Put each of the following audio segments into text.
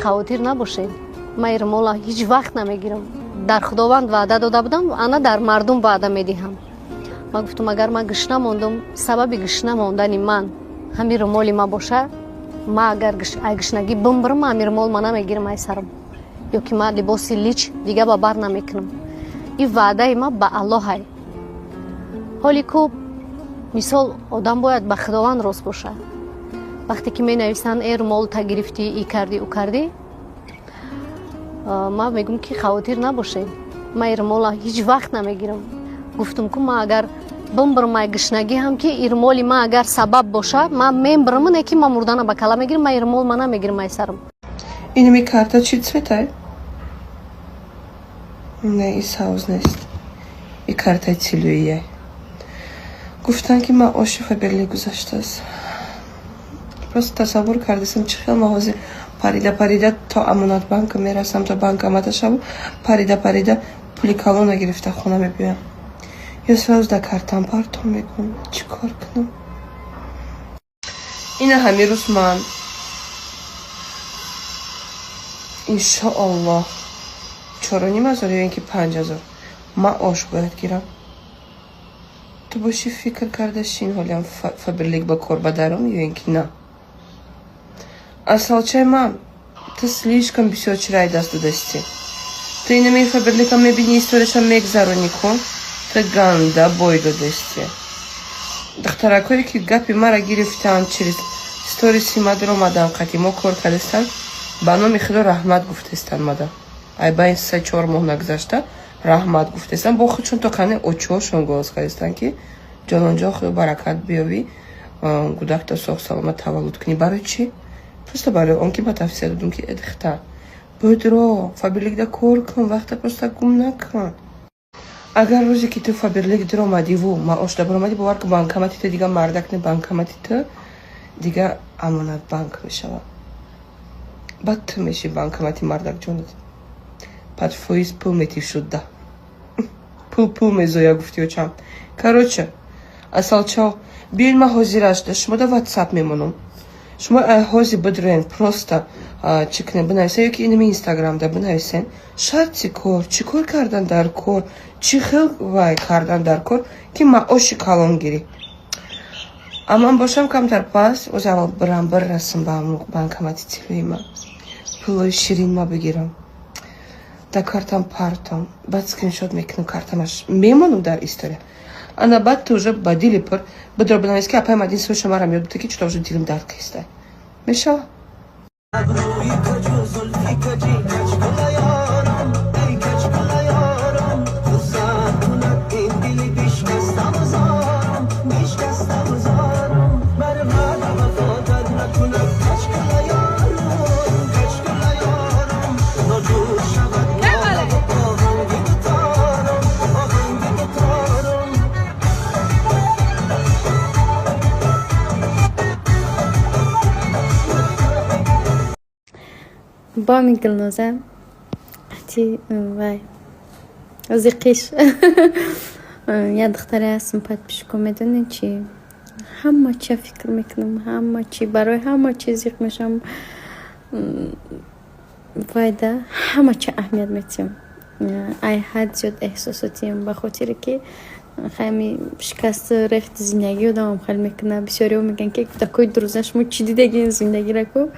Хавотир набошед, ман ирмола ҳеҷ вақт намегирам. Дар Худованд ваъда дода будам, ана дар мардум ваъда медиҳам. Ман гуфтам, агар ман гушна мондум, сабаби гушна мондани ман ҳамин румоли ма боша, ма агар ай гушнагӣ бимбирам, ма ҳамин румол ма намегирам ай сарам, ё ки ма либоси лич дига ба бар намекунам. Ин ваъдаи ма ба Аллоҳай. Ҳоли ку мисол, одам бояд ба Худованд рост бошад. Вақте ки менависанд: «Э, румол та гирифтӣ, и кардӣ, ӯ кардӣ», ман мегӯм, ки хавотир набошед, ман ин румола ҳеҷ вақт намегирам. Гуфтум ку, ман агар бимбирам ай гушнагӣ ҳам, ки ирмоли ман агар сабаб боша, ман мембирам, не ки ман мурдана ба кала мегирам, ман ирмол ма намегирам ай сарам. Инами карта чӣ цветай? Не, и савз нест. И картаи тиллоияй. Гуфтанд, ки маоши Фаберлик гузаштааст. Просто тасаввур кардасам, чӣ хел ман ҳозир парида парида то Амонатбанка мерасам, то банкомата шаву, парида парида пули калона гирифта хона мебиёям. Ё сразу дар картам партом мекунам. Чӣ кор кунам? Ина ҳамин рӯз ман иншоаллоҳ 4500 ё ин ки 5000 маош бояд гирам. Ту бошӣ, фикр карда шин, ҳолиам Фаберлик ба кор бадаром ё ин ки на. Асалчаи ман, ту слишком бисёр чирай даст додастӣ. Ту инами Фаберлика мебини, историяша мегзаронӣ ку, ту ганда бой додастӣ. Духтаракое, ки гапи мара гирифтанд, через сториси ма даромадан, қати мо кор кардастанд, ба номи Худо раҳмат гуфтестанд мада. Ай байн 3-4 моҳ нагузашта раҳмат гуфтестанд. Бо худшон то кане очошон голос кардестанд, ки ҷононҷон, Худо баракат биёвӣ, гудакта соғ саломат таваллуд кунӣ. Барои чӣ? Просто барои он ки ба тавсия додум, ки э духтар, будро, Фаберликда кор кун, вақта просто гум накун. Агар рӯзе ки ту Фаберлик диромадиву маош дабаромадӣ, бовар кун, банкомати ту дига мардак не, банкомати ту дига Амонатбанк мешавад. Баъд ту меши банкомати мардакҷонат. Пад фоиз пул метӣ шуда. Пул пул мезоя, гуфти очам. Короче, асалчао, биёед, ман ҳозираш да шумо да Ватсап мемонам. Шумо ҳозир бидроен, просто чӣ кунем, бинависен, ё ки инами Инстаграмда бинависен: шарти кор, чӣ кор кардан дар кор, чӣ хел вай кардан дар кор, ки маоши калон гирӣ. А ман бошам камтар пас, оз аввал бирам, бирасам ба банкомати тиллои ман, пулои ширин ма бигирам, дар картам партом, баъд скриншот мекунам, картамаш мемонам дар история. Ана баъд ту уже ба дили пур бидро, бинавис, ки апай Мадин сӯша марам ёд бута, ки чуто уже дилим дард киста мешава. ابروی کج و زلفی کجی، کج کلا یارم، ای کج کلا یارم، خرسند کند این دل بشکستم و زارم، بشکستم و زارم، بر وعده وفا نکند، کج کلا یارم، کج کلا یارم، ناجور شود ناله و آهنگ دوتارم، آهنگ دوتارم. Боми Гулноза ти вай зиқиш як духтаре ҳастм, подписчико, медонед чӣ? Ҳама чия фикр мекунам, ҳама чи, барои ҳама чи зиқ мешавам, вайда ҳама чи аҳамият метиҳам, ай ҳад зиёд эҳсосотиам, ба хотире ки хами шикасту рехти зиндагӣ одамам хел мекунад. Бисёриҳо мегӯянд, ки кӯдакои дурӯза, шумо чӣ дидагин зиндагира ку?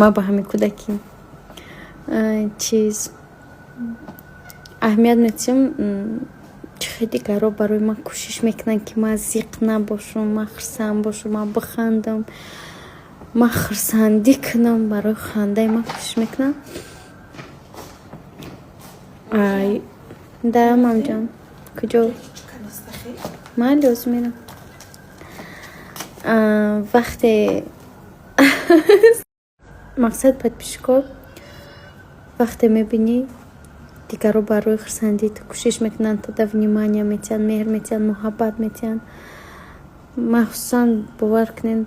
Ма ба ҳамин кӯдакӣ чиз аҳамият метиҳам, чӣ хел дигарро барои ман кӯшиш мекунанд, ки ман зиқ набошам, ман хурсанд бошам, ман бихандам, ман хурсандӣ кунам, барои хандаи ман кӯшиш мекунам. Ай да, мамҷон, куҷо? Ман лозим мерам. Вақте мақсад, подписчико, вақте мебинӣ, дигарро барои хурсандии ту кӯшиш мекунанд, туда внимание метиҳанд, меҳр метиҳанд, муҳаббат метиҳанд, махсусан, бовар кунед,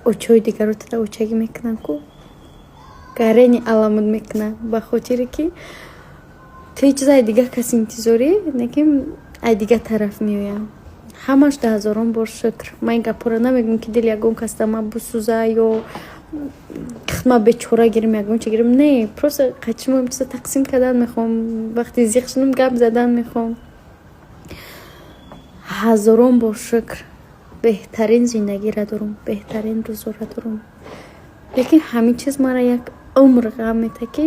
очҳои дигарро туда очагӣ мекунанд ку, гарени аламуд мекунанд, ба хотире ки ту ҳеҷ чиз ай дигар кас интизорӣ, лекин ай дигар тараф меоянд. Ҳамаш да ҳазорон бор шукр. Ман ин гапҳоро намегӯям, ки дили ягон кас да ман бисӯза ё ма бечора гирим, ягон чи гирим. Не, просто қачимо чиза тақсим кардан мехоҳам. Вақте зиқ шудам, гап задан мехоҳам. Ҳазорон бор шукр, беҳтарин зиндагиро дорум, беҳтарин рӯзоро дорум, лекин ҳамин чиз мара як умр ғам мета, ки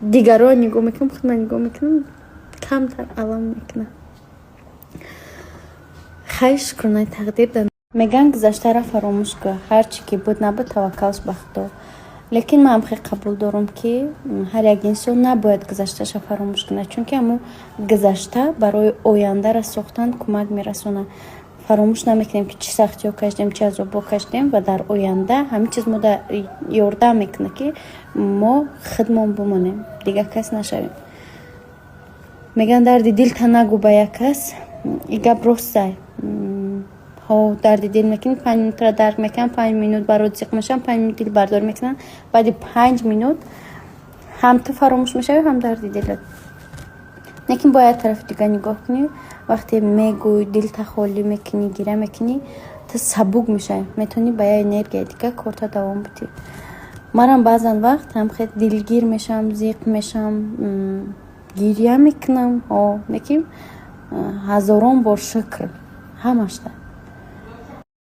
дигарон нигоҳ мекунам, худман нигоҳ мекунам, камтар алам мекунам. Хай, шукронаи тақдир. Мегӯянд, гузаштаро фаромӯш кун, ҳар чӣ ки буд набуд, таваккалш ба Худо. Лекин ман хеле қабул дорам, ки ҳар як инсон набояд гузашташа фаромӯш кунад, чунки ҳамун гузашта барои ояндаро сохтан кӯмак мерасонад. Фаромӯш намекунем, ки чӣ сахтиҳо кашидем, чӣ азобҳо кашидем, ва дар оянда ҳамин чиз мода ёрдам мекунад, ки мо худмон бимонем, дигар кас нашавем. Мегӯянд, дарди дилта нагӯ ба як кас. И гап ростай. Ҳо, дарди дил мекунӣ, 5 минутра дард мекунанд, 5 минут барот зиқ мешаванд, 5 минут дилбардорӣ мекунанд, баъди 5 минут ҳам ту фаромӯш мешавӣ, ҳам дарди дилат. Лекин бояд тарафи дигар нигоҳ кунӣ. Вақте мегӯй, дилта холӣ мекунӣ, гиря мекунӣ, ту сабук мешавӣ, метавонӣ ба як энергияи дигар корта давом бидиҳӣ. Манам баъзан вақт ҳам хеле дилгир мешавам, зиқ мешавам, гиря мекунам. Ҳо, лекин ҳазорон бор шукр ҳамашта.